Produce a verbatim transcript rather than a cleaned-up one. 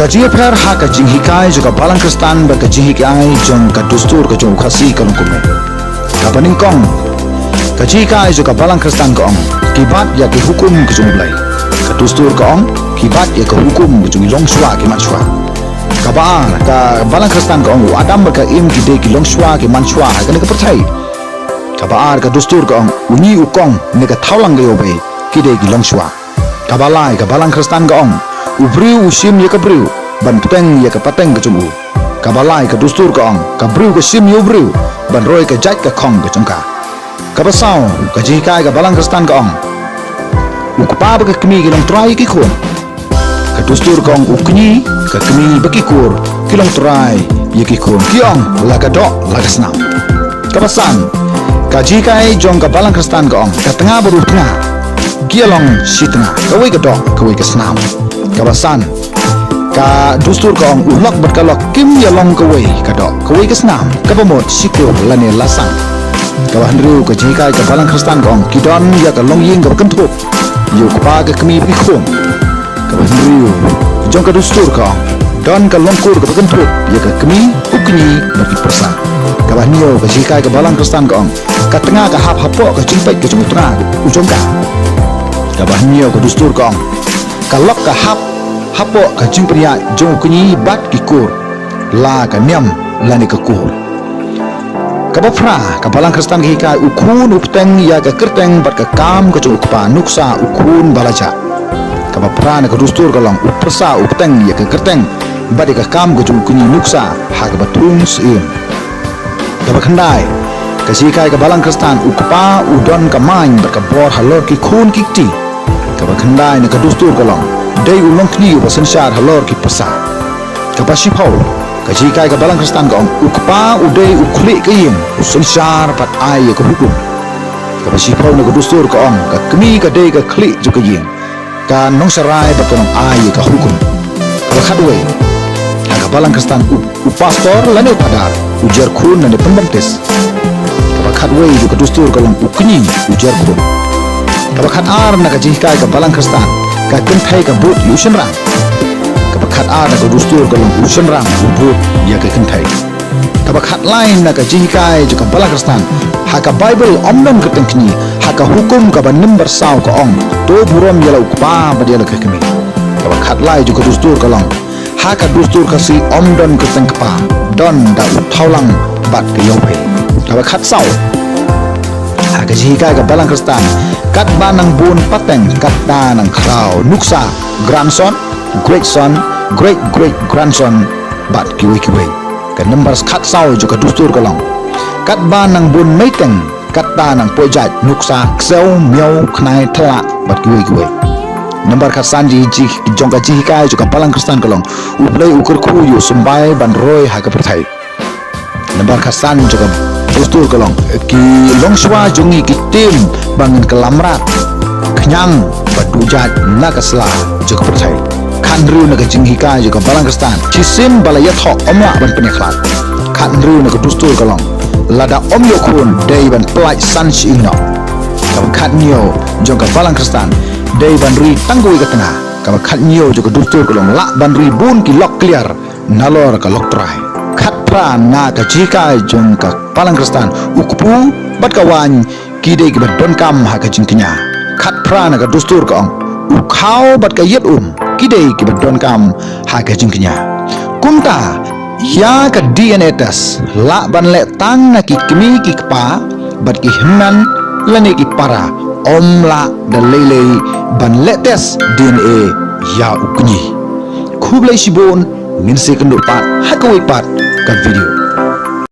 Ka jingïapher ha ka jinghikai jong ka Balang Khristan bad ka jinghikai jong ka dustur ka jong u Khasi ka long kumne. Kaba nyngkong, ka jinghikai jong ka Balang Khristan ka ong, ki bat ïa ki hukum ka jong U Blei. Ka dustur ka ong, ki bat ïa ka hukum ka jong i longshuwa ki manshuwa. Kaba ar, ka Balang Khristan ka ong, u Adam bad ka Im ki dei ki longshuwa ki manshuwa ha kane ka pyrthei. Kaba ar, ka dustur ka ong, u ñi u kong ne ka thawlang ka ïawbei ki dei ki longshuwa. Kaba lai, ka Balang Khristan ka ong, u briew u shim ïa ka briew ban bteng ïa ka pateng ka jong u. Kaba lai, ka dustur ka ong, ka briew ka shim ïa u briew ban roi ka jait ka khong ka jong ka. Kaba saw, ka jinghikai ka Balang Khristan ka ong, u kpa bad ka kmie ki long trai ïa ki khun. Ka dustur ka ong, u kñi, ka kmie bad ki kur ki long trai ïa ki khun. Ki ong, la ka doh la ka snam. Kaba san, ka jinghikai jong ka Balang Khristan ka ong, ka tnga bad u tnga ki ïalong shi tnga, kawei ka doh kawei ka snam. Kaba san, ka dustur ka ong, u lok bad ka lok kim ïalong kawei ka doh kawei ka snam, kaba mut shi kur lane la san. Kaba hynriew, ka jinghikai ka Balang Khristan ka ong, ki don ïa ka longïing kaba kynthup ïa u kpa, ka kmie bad ki khun. Kaba hynriew jong ka dustur ka ong, don ka longkur kaba kynthup ïa ka kmie, u kñi bad ki pyrsa. Kaba hynñiew, ka jinghikai ka Balang Khristan ka ong, ka tnga ka hap hapoh ka jingpeit ka jong u tnga u jong ka. Kaba hynñiew, ka dustur ka ong, ka lok ka hap hapoh ka jingpynïaid jong u kñi bad ki kur, la ka niam lane ka kur. Kaba phra, ka Balang Khristan ka hikai, u khun u bteng ïa ka kyrteng bad ka kam ka jong u kpa, nuksa u khun ba la jah. Kaba phra na ka dustur ka long, u pyrsa u bteng ïa ka kyrteng bad ïa ka kam ka jong u kñi, nuksa ha kaba thung syiem. Kaba khyndai, ka jinghikai ka Balang Khristan, u kpa u don ka main bad ka bor halor ki khun ki kti. Kaba khyndai na ka dustur ka long, dei u longkñi uba synshar halor ki pyrsa. Kaba shiphew, ka jinghikai ka Balang Khristan ka ong, u kpa u dei u khlieh ka ïing, u synshar bad ai ïa ka hukum. Kaba shiphew na ka dustur ka ong, ka kmie ka dei ka khlieh jong ka ïing, ka nongsharai bad ka nongai ïa ka hukum. Kaba khatwei, ha ka Balang Khristan, u, u pastor lane u phadar u jer khun lane pynbaptis. Kaba khatwei jong ka dustur ka long, u kñi u jer khun. Kaba khatar na ka jinghikai ka Balang Khristan, ka kynthei ka bud ïa u shynrang. Kaba khatar na ka dustur ka long, u shynrang u bud ïa ka kynthei. Kaba khatlai na ka jinghikai jong ka Balang Khristan, ha ka Baibl ym don kyrteng kñi, ha ka hukum kaba number saw ka ong, to burom ïa la u kpa bad ïa la ka kmie. Kaba khatlai jong ka dustur ka long, ha ka dustur Khasi ym don kyrteng kpa, don da u thawlang bad ka ïawbei. Kaba khatsaw, ha ka jinghikai ka Balang Khristan, katba nang bun pateng, katta nang khraw, nuksa grandson, great son, great great grandson bad kiwei kiwei. Ka number khatsaw jong ka dustur ka long, katba nang bun meiteng, katta nang poi jait, nuksa ksew, miaw, khnai, thlak bad kiwei kiwei. Number khatsan ji, ji, jong ka jinghikai jong ka Balang Khristan ka long, U Blei u kyrkhu ïa u symbai ban roi ha ka pyrthei. Number khatsan jong ka dustur ka long, ki longshuwa jong ngi ki tim ba ngin kylla mrad, khñiang bad duh jait na ka sla jong ka pyrthei. Khathynriew na ka jinghikai jong ka Balang Khristan, shisien ba la ïathoh ym lah ban pynïakhlad. Khathynriew na ka dustur ka long, lada ym ïoh khun dei ban pyllait san shi ïing noh. Kaba khathynñiew jong ka Balang Khristan, dei ban ri tang kawei ka tnga. Kaba khathynñiew jong ka dustur ka long, lah ban ri bun ki lok kliar nalor ka lok trai. Khatphra na ka jinghikai jong ka Balang Khristan, u kpu bad ka waiñ ki dei kiba donkam ha ka jingkñia. Khatphra na ka dustur ka ong, u khaw bad ka ïit um ki dei kiba donkam ha ka jingkñia. Kumta, ïa ka D N A test lah ban leh tang na ki kmie ki kpa bad ki hynmen lane ki para, ym lah da lei lei ban leh test D N A ïa u kñi. Khublei shibun, ngin sa ïakynduh pat ha kawei pat ka video.